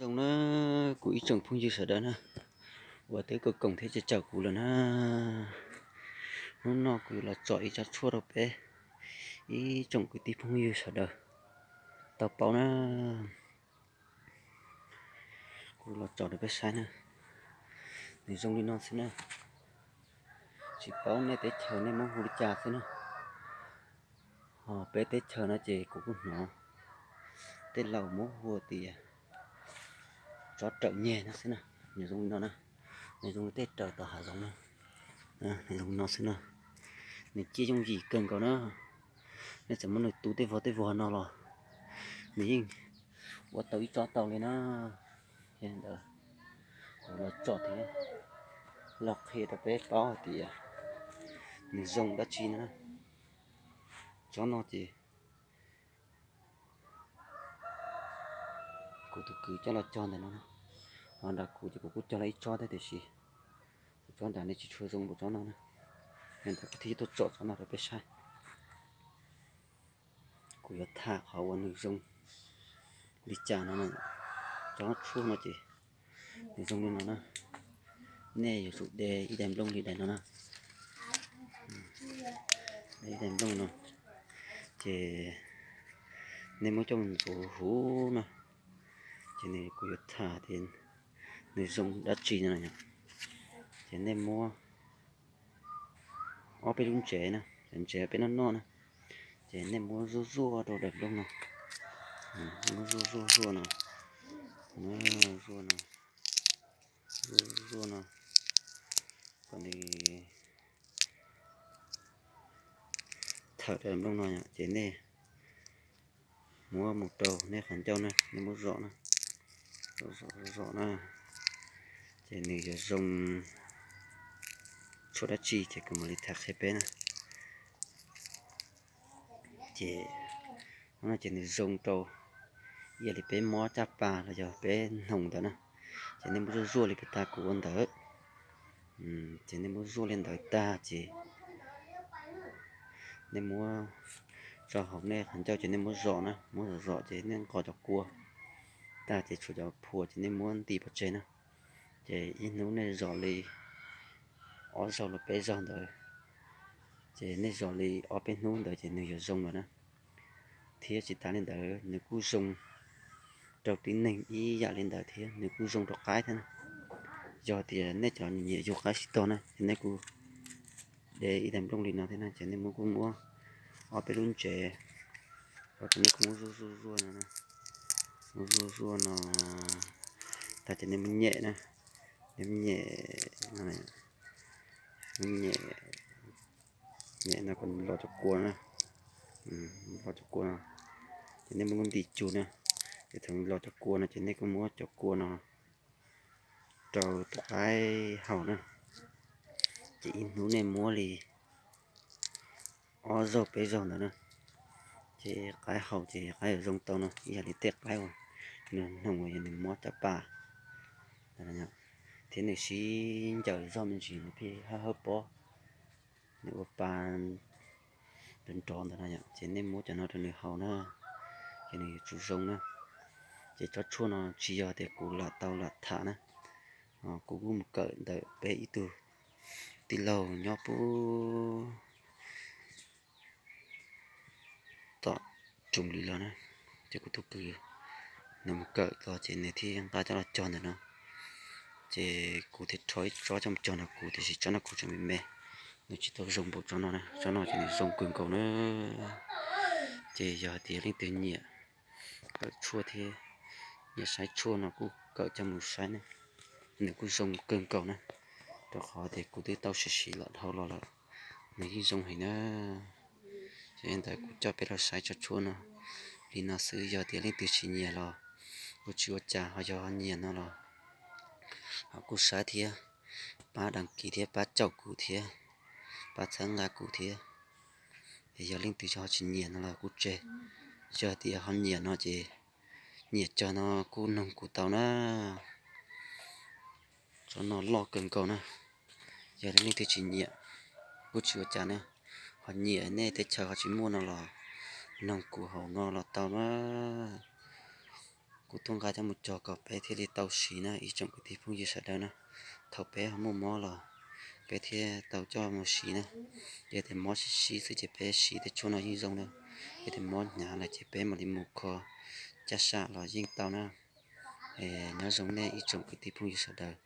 Zoo na, kuv ib tsoom phooj ywg sawv daws na, uas twb koom koom thiab caum kuv lawm na, hnub no kuv yuav los tsom ib tsob tshuaj rau peb ib tsoom kwv tij phooj ywg sawv daws tau paub na. Kuv los tsom rau peb saib na, nws zoo li no xwb na. Tsis paub nej teb chaws nej muab hu li cas xwb na. Ho peb teb chaws no ces kuv kuj hnov tej laus muab hu tias tsob raws nyeg no xwb na. Nws zoo li no na, nws zoo li tej raws tom hav zoov na, nws zoo li no xwb na. Nws ciaj yooj yim kawg nkaus na. Nej txawm muab nws tu tej vog tej vog no los nws yeej ua tau ib tsob tau li na. Ces ntawd kuv los tsom thiab los qhia rau peb paub hais tias nws zoo dab tsi na. Tsob no ces kuv tus kwv coj los cog ntawm no, ho nram kuv ces kuv kuj cog los ib tsob thiab tiam sis tsob nram no tsis tshua zoo npaum tsob no na. Ntawd kuv thiaj tuaj tsom tsob no rau peb saib. Kuv yuav tham qhov uas nws zoo li cas no. Tsob tshuaj no ces nws zoo li no na. Nej yuav tsum de ib daim nplooj li daim no na. De ib daim nplooj no, ces nej muab coj mus ntxuav huv huv no, ces nws, kuv yuav tham tias nws zoo dab tsi no. Ces nej muab ob peb lub ntsev na, ntsev peb noj noj na, ces nej muab zuaj zuaj rau daim nplooj no, muab zuaj zuaj zuaj no, zuaj no, zuaj zuaj no, kom nws thawm rau daim nplooj no, ces nej muab mus rau nej qhov ncauj na, nej muab zom na, zom zom na, ces nws yuav zoo tshuaj dab tsi ces kuv mam li tham qhia peb na. Ces no ces nws zoo rau ib yam li peb mob caj pas los yog peb hnoos ntawd na, ces nej muab zuaj zuaj li peb tag kuv ua ntawd. Ces nej muab zuaj li ntawd tag ces nej muab tso hauv nej qhov ncauj ces nej muab zom na, muab zom zom ces nej nqos cov kua tag ces tshuav cov phuam ces nej muab nti pov tseg na. Ces ib hnub nej zom li ob zaug los peb zaug ntawd, ces nej zom li ob peb hnub ntawd ces nws yuav zoo lawm na. Thiab tsis tas li ntawd nws kuj zoo rau tib neeg ib yam li ntawd thiab, nws kuj zoo rau qaib thiab na. Yog tias nej cov nyiam yug qaib sib tog na, ces nej kuj de ib daim nplooj li no thiab na, ces nej muab kuj muab ob peb lub ntsev, ces nej kuj muab zuaj zuaj zuaj no, muab zuaj zuaj no tag ces nej muab nyem na, nej muab nyem no, muab nyem, nyem no kom los cov kua na, los cov kua no, ces nej muab lub nti cug na, ces thaum los cov kua no ces nej kuj muab cov kua no rau tus qaib haus na. Ces ib hnub nej muab li ob zaug peb zaug ntawd na, ces qaib haus ces qaib yuav zoo tau no, ib yam li tej qaib uas nws hnoos uas yog nws mob caj pas, thiab nws sib ncaws zog me ntsis nws pheej hawb hawb pob, nws ua pa nrov nrov ntawd no yom, ces nej muab cov no rau nws haus na, ces nws yuav tsum zoo na. Ces tsob tshuaj no tsis yog tias kuv lam tau lam tham na, kuv kuj mus kawm ntawm peb ib tug tij laug nyob puag tom Tsoos Lis los na, ces kuv tus kwv nws mus kawm los ces nws thiaj nqa coj los cog ntawm no. Ces kuv thiaj rho ib tsob coj mus cog nrog kuv, tiam sis tsob no kuv tseem me me, nws tsis tau zoo npaum tsob no na. Tsob no ces nws zoo kawg nkaus na. Ces yog hais tias leej twg nyiam kawm tshuaj thiab nyiam saib tshuaj no kuj kawm coj mus saib na, nws kuj zoo kawg nkaus na. Rau qhov tias kuv twb tau siv siv los dhau los lawm, nws yeej zoo heev na. Ces li ntawd kuv coj peb los saib tsob tshuaj no li no xwb, yog tias leej twg tsis nyiam los kuj tsis ua cas, ho yog ho nyiam no los ho kuj saib thiab, pab đăng ký thiab pab caum kuv thiab, pab txhawb nqa kuv thiab. Es yog leej twg ho tsis nyiam no los kuj tseg, yog tias ho nyiam no ces nyiam cog no kuj noog kuv tau na. Tsob no loj kawg nkaus na. Yog leej twg tsis nyiam kuj tsis ua cas ne, ho nyiam nej teb chaws ho tsis muaj no los noog kuv hauv no los tau na. Kuv tuaj nqa coj mus cog kom peb thiaj li tau siv na ib tsoom kwv tij phooj ywg sawv daws na. Thaum peb ho muaj mob los peb thiaj tau coj mus siv na. Yog tias mob sib sib xwb ces peb siv tej tshuaj no yeej zoo na. Yog tias mob hnyav lawm ces peb mam li mus kho caj sam los yeej tau na. Nyob zoo nej ib tsoom kwv tij phooj ywg sawv daws.